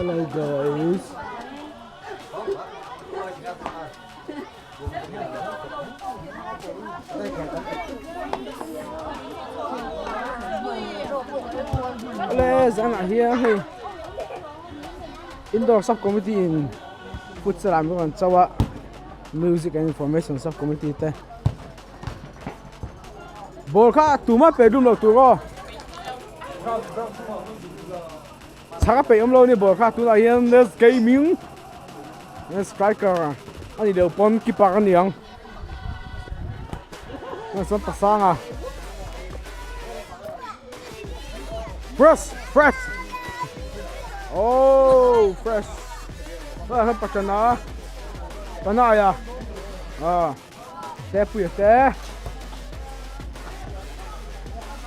Hello guys. Awle zanah hian hei indoor sub committee in futsal an rawn cho a music and information sub committee te ball kha tuma pe dum lo tur aw chhak a peih awm lo a ni ball kha tunah hian let's gaming striker a ni deuh pawn keeper a ni ang chuan pasanga fresh fresh oh fresh tunah hian pachana panaia ah te puia te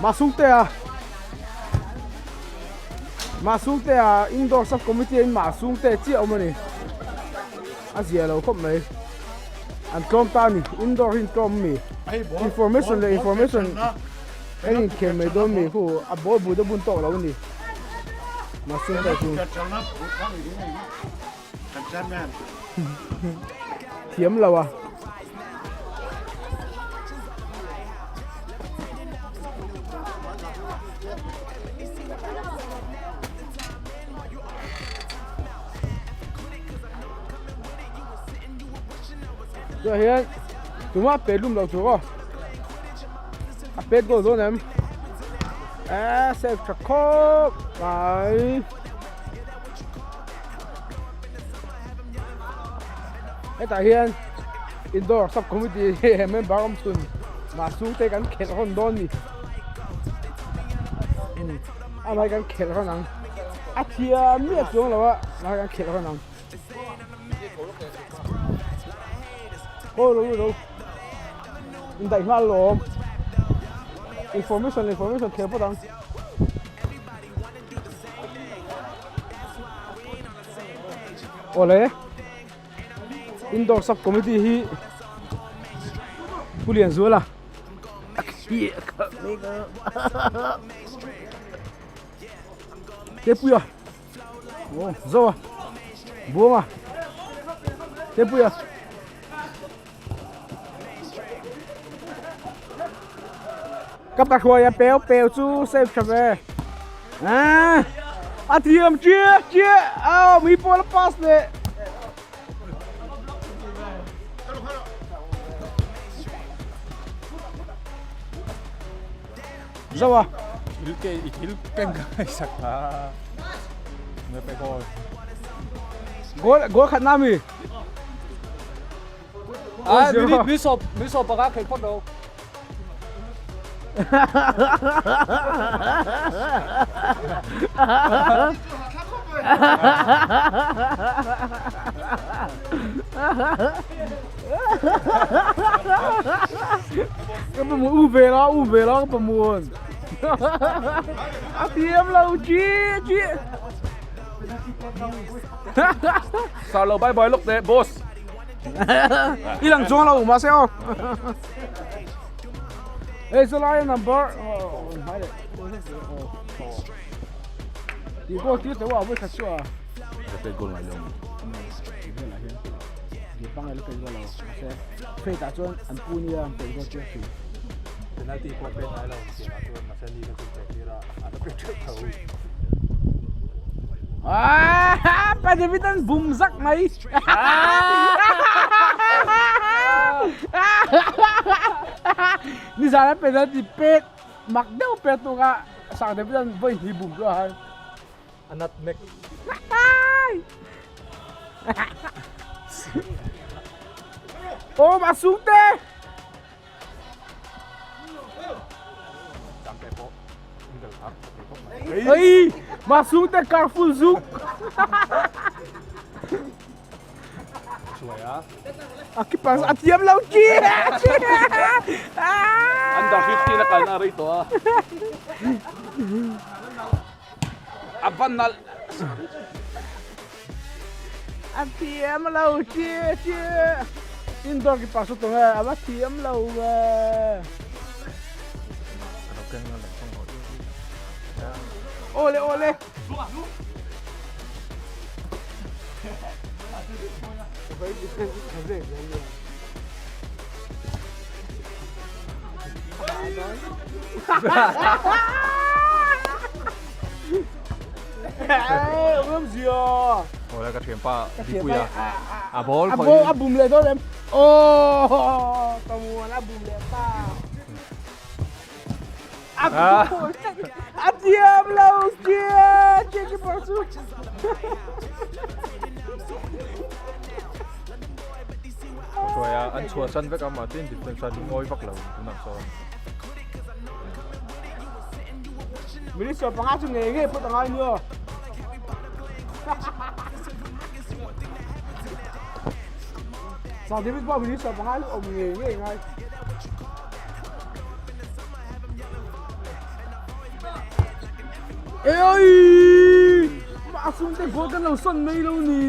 mahsung te a mahsung te a indoor sub committee in mahsung te chiah awm a ni a zia lo khawp mai an tlawm ta a ni indoor hi an tlawm ami information leh information kan inkhel mai dawn mi khu a ball bu te bun tawk lo a ni mahsung te chu Thiam lo a. Tah hian tumah pet lum loh tur aw a pet goal dawn em eh save tha khawp mai. Hetah hian indoor sub committee hi member awm chhun mahsung te kan khelh hawn dawn ni amah hi kan khelh hawn ang a thiam miah chuang lo a amah hi kan khelh hawn ang aw lo lo indaih nghal lawm information information khel phawt ang. Awle indoor sub committee hi Pu Lianzuala Tepuia aw Zoa Buanga Tepuia. Ka pa hruai a peu peu chu save tha ve. À, a thiam chia chia. Au mi pawl a pass leh. Zo a. Thil ke i thil keng ka sak ha. Nge pe goal. Goal goal khat na mi. À, mi mi sop mi sop baka khel phot đâu. Ka pa mu u ve lo u ve lo ka pa muon. A thiam lo chi chi. Sao lo bye bye lok te boss. I lang chuang lo mahse aw. Ei chulai number hmai leh ti goal tir teuh a vawi khat chu a. Ka pek goal ngai lo. Velah hian ge pangai la pek goal lo mahse Faith ah chuan an pu nia an pek goal tir thin. Penalty pawh pek ngai lo tiang ah chuan mahse ni kha chu pek tir a an la pek teuh tho. Ah, pa David an bum zak mai. Nizan a penalty pek mak deuh pek tuk ah Sang David an voi hnih bum tu a hai. A nutmeg. Aw mah sung te. Ei, mah sung te carful zuk. A keeper a thiam lo chi. Under 15 a kalna a rei tawh a. A van nalh. A thiam lo chi chi. Indoor keeper chu tunge a va thiam lo ve. Awle awle. Aw ka thianpa Dipuia a ball a ball a bum leh dawn em aw ka muan a bum leh ta a a thiam lo sia keeper chu Hruaia an chhuahsan vek a mahse defense a lungawi vak lo tunah sawn. Minister panga chu ngei ngei phawt angai nia. Sang David pawh minister panga chu awm ngei ngei ngai. Ê oi! Mah sung te goal kan lo sawn mai lo ni.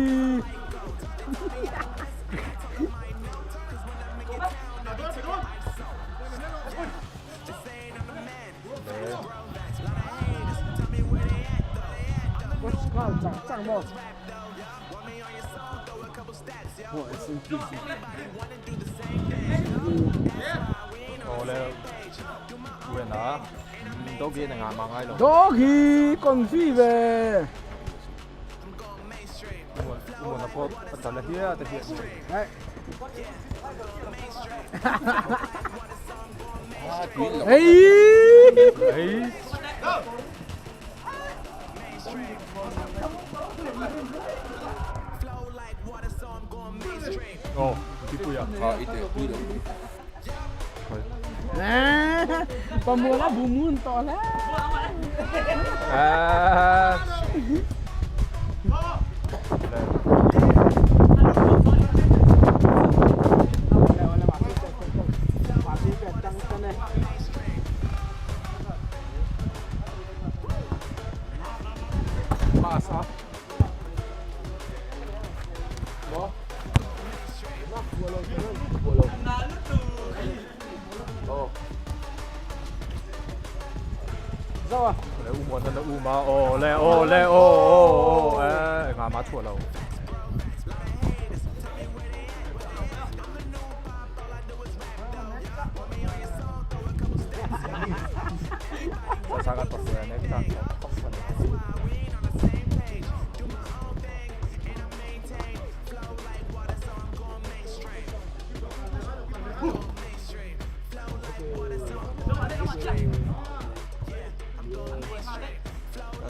Doggy confi ve. Hey! Pamula bumun tawh hle.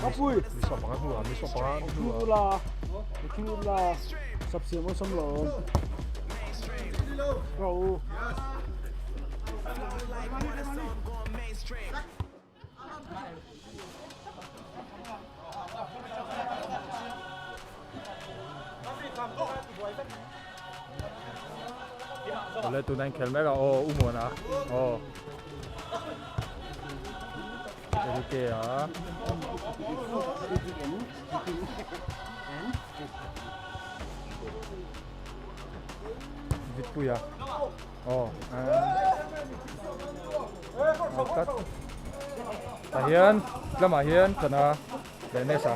Apui. Thu la, thu la, sắp xếp một sắm lộn. Go. Awle tuna in khel mek a aw u muan a aw Erike a Vitpui a aw tlat tah hian lamah hian chana leh Nesa.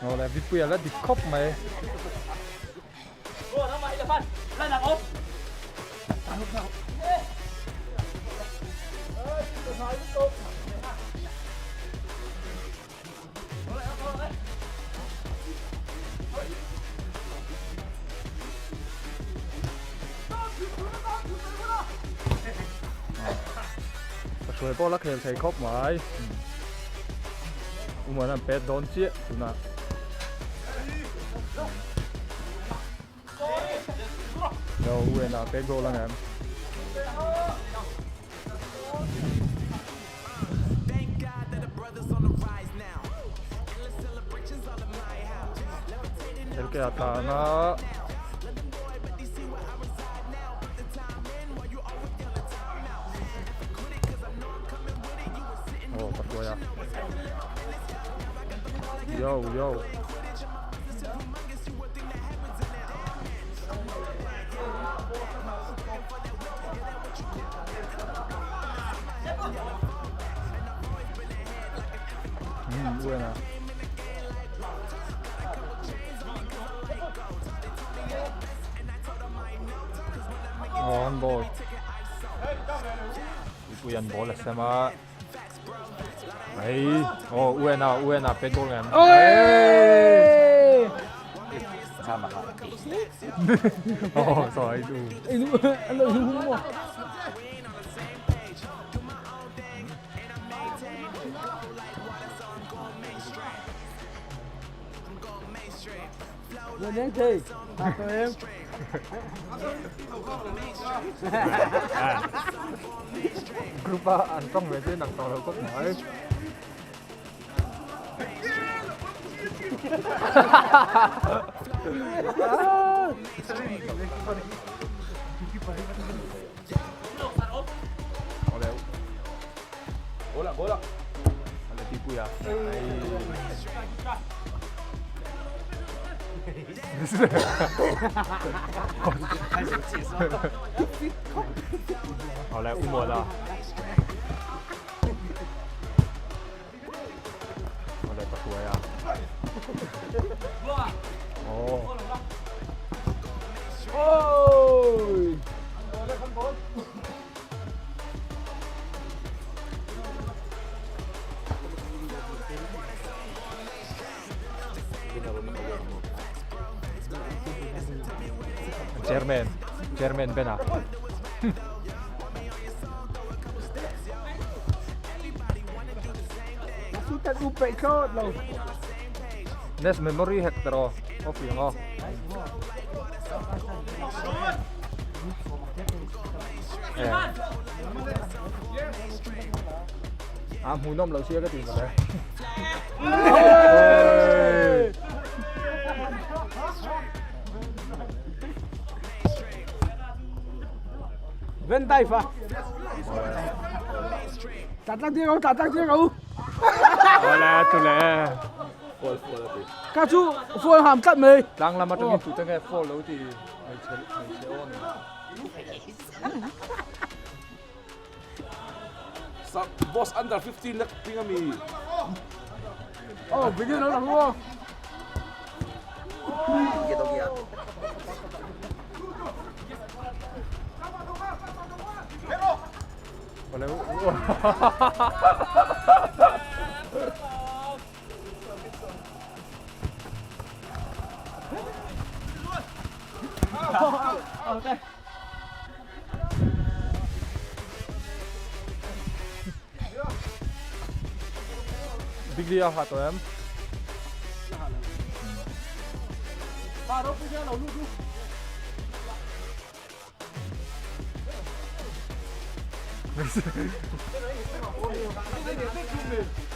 Aw le Vitpui a la dik khawp mai. Ka hruai pawh la khel thei khawp mai. Uman an pet dawn chiah tunah. Yo, u en a pek goal ang em? Helke a tlan a. Oh, ka hruai a. Yo, yo. Buena. Oh, an ball. Ipui an ball a sem a. Ai, oh, Uena, Uena pet goal ngem. Oi! Oh, sorry. Anh lo hung mo. Lên đến thì tụi em. Group a an tawng ve te nang tawh lo kawp mai. 好来，乌魔了。好来，不过呀。哦。 Ôi! Chairman, Chairman Ben ah. Chúng ta u bậy khô lâu. Next memory hack taro. Off yung oh. À, mùi nôm lẩu xia cái tiền rồi đấy. Bên tay phải. Tạt tắc tiếng tạt tắc tiếng Wala tu le. Các chú phun hàm cắt mì. Tlang lama tangin tu tang e fall lo ti mai che mai che on. Sa boss under 15 na ping ami. Ồ, bây giờ nó là ngon. Wala. Big deal hả tụi em?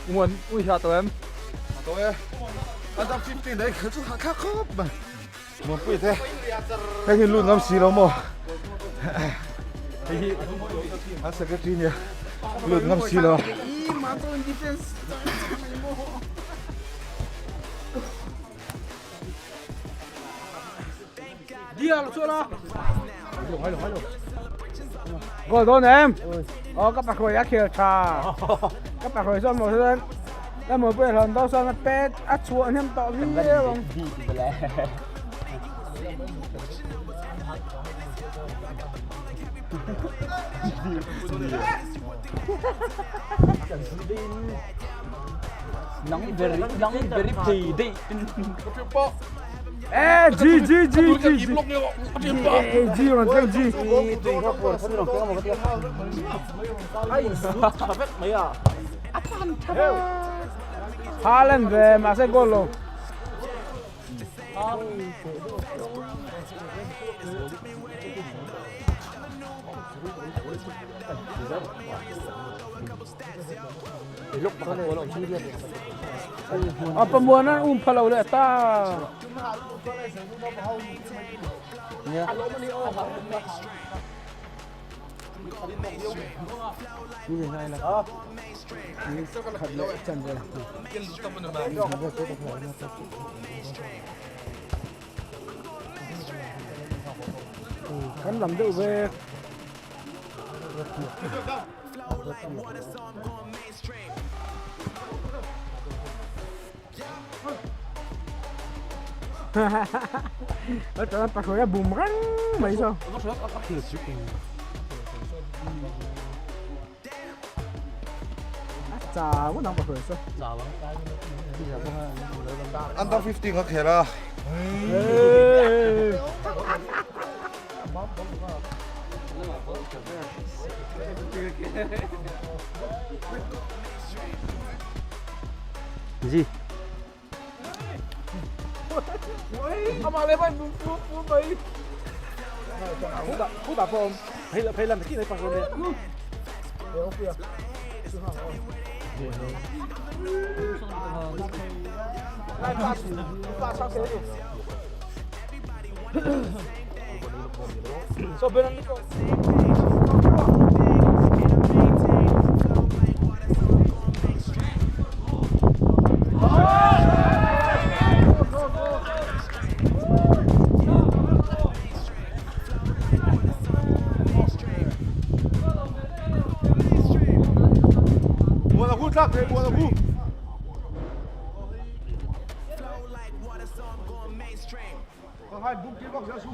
Nguồn ui hả tụi em? Tôi e. Under 15 đấy cứ chú khá khớp mà. Một quỷ thế. Thế thì luôn ngâm xì đâu mà. An secretary nia. Luôn ngâm xì đâu. Đi à, lột đó. Gọi đón em. Ờ, các bạn khởi á kìa trà. Các bạn khởi xong rồi lên. Em mới bây lần đó xong pet á chuột em tọ vi không. Nóng very thì đi. Ê, G G G G G. Ê, G rồi kêu G. Haaland về mà sẽ gol luôn. Apa muana palau le ta. Kan làm được về. A pakhawi a bum reng mai saw. A chau ngawt ang pakhawi saw. Under 15 ka khel a. Gì? Muana hu tlak thei muana hu. Hai bum pi bak su.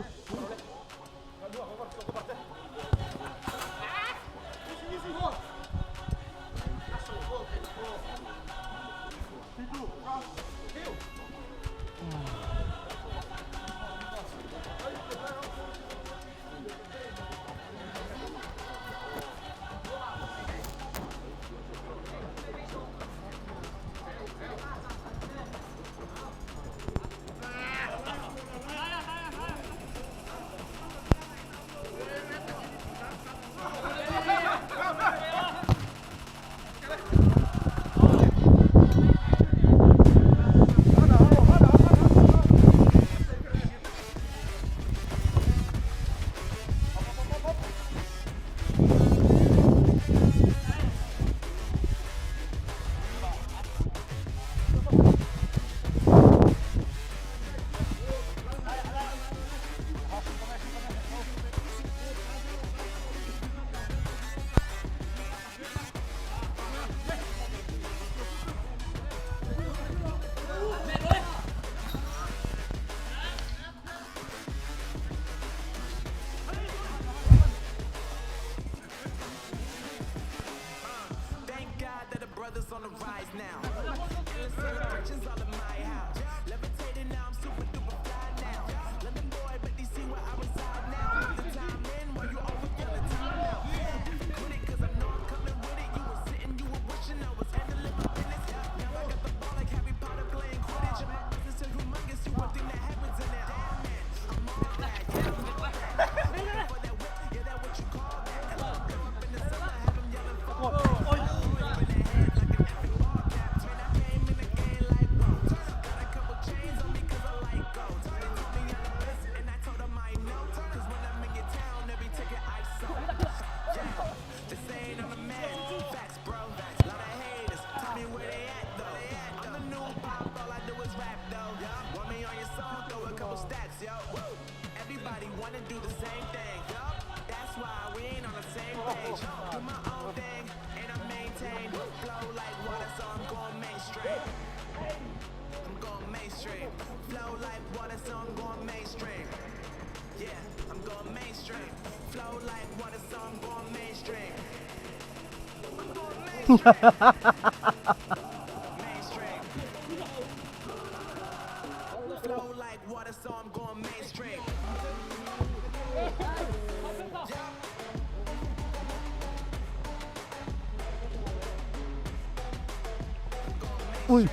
Ui.